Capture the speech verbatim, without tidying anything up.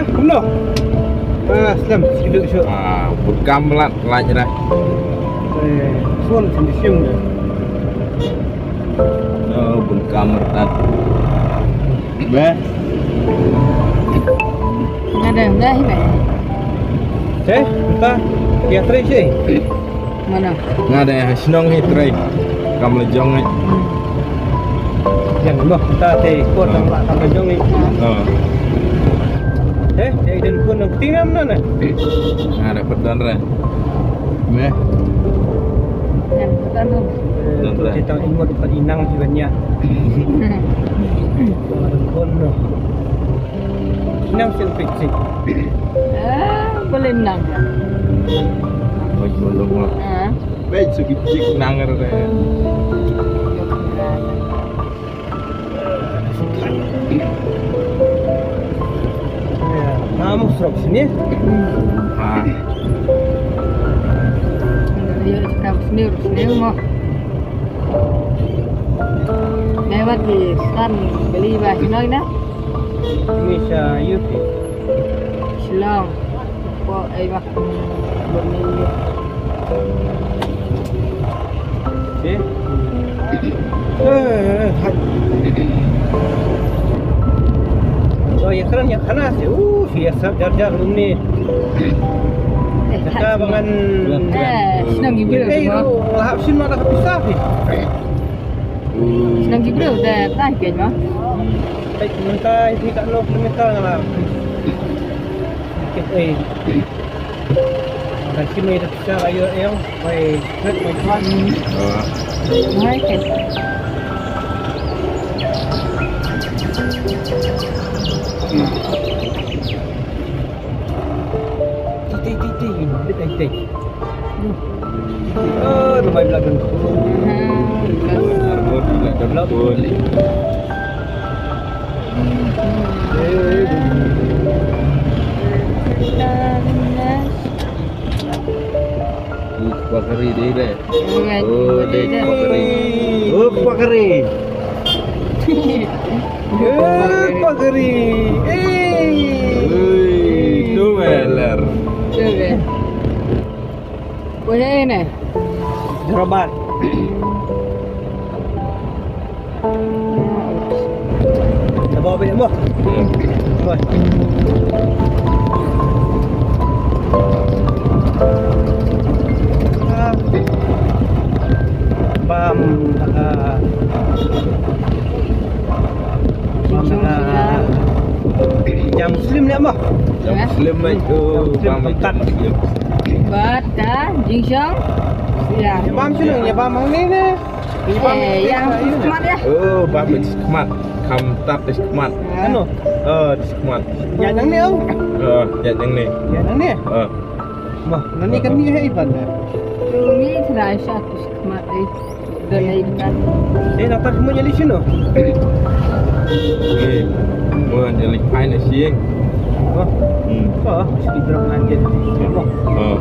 Kumno? Ah, slem, skiduk shu. Ah, bun kam lat, lat dah. Eh, sun sendiri sih. Oh, bun kam lat. Beh. Nga dah, dah, dah. Eh, kita, ya, terus sih. Mano? Nga dei ha shnong hi trei. Kam la jong ngi. Jan mo ta te ko tam ba kam la jong ngi. Oh. Eh, eh, dan pun nang tingam na na. Nga dei pat don re. Me. Jan pat don re. Don re. Te tang ingot pat inang hi ban ya. Don pun no. Nang sel pek sik. Ah, boleh menang. Baik bolong lah. Ah. Baik sukit sik nang re. Ya, kamu serok sini. Ah. Dia cakap sini, sini mau. Lewat di san beli bah sini na. Ni sha U P. Shillong. Ko ai bah. Eh. Eh, hai. Oh, ya kran ya khana se. Uh, si ya sab jar jar lum ni. Eh, kata bangan. Eh, senang gila. Eh, lah hap sin mana ka pisah ni. Senang gila dah tah ke mah. Ai, mentah, ini kat enam puluh meter lah. Okey, eh. Kan sini ada pecah ayo yang, oi, ket, oi, tuan. Ah. Hai, ket. Ti, ti, ti, ti, ti, ti. Ah, tu mai belakang. Aha. Belakang. Belakang. Oh, kuah kari dia deh. Oh, dia kuah kari. Oh, kuah kari. Eh, kuah kari. Eh. Ui, tu meler. Tu deh. Kuah ini. Jerabat. Dah bawa balik, Ambo? Hmm. Bawa. Ah. Bam, ah. Bam, ah. Jam Muslim ni, Ambo? Jam Muslim, mate. Jam Muslim, bam, tempat. Jam Muslim. Bata, jingsong. Ya. Ya, bam sini, ya, bam, bam ni, ni. Eh, yang khmat ya. Oh, ba pynkhmat. Kham tat khmat. Ano? Oh, khmat. Ya, yang ni, oh. Oh, ya, yang ni. Ya, yang ni. Oh. Bah, nani kan ni hai ban da. Ni trai sha khmat eh. Dan ai kan. Eh, nata khmat ya li sino. Eh, mo ya li pai na sieng. Oh. Hmm. Oh, si drop nanti. Oh. Oh.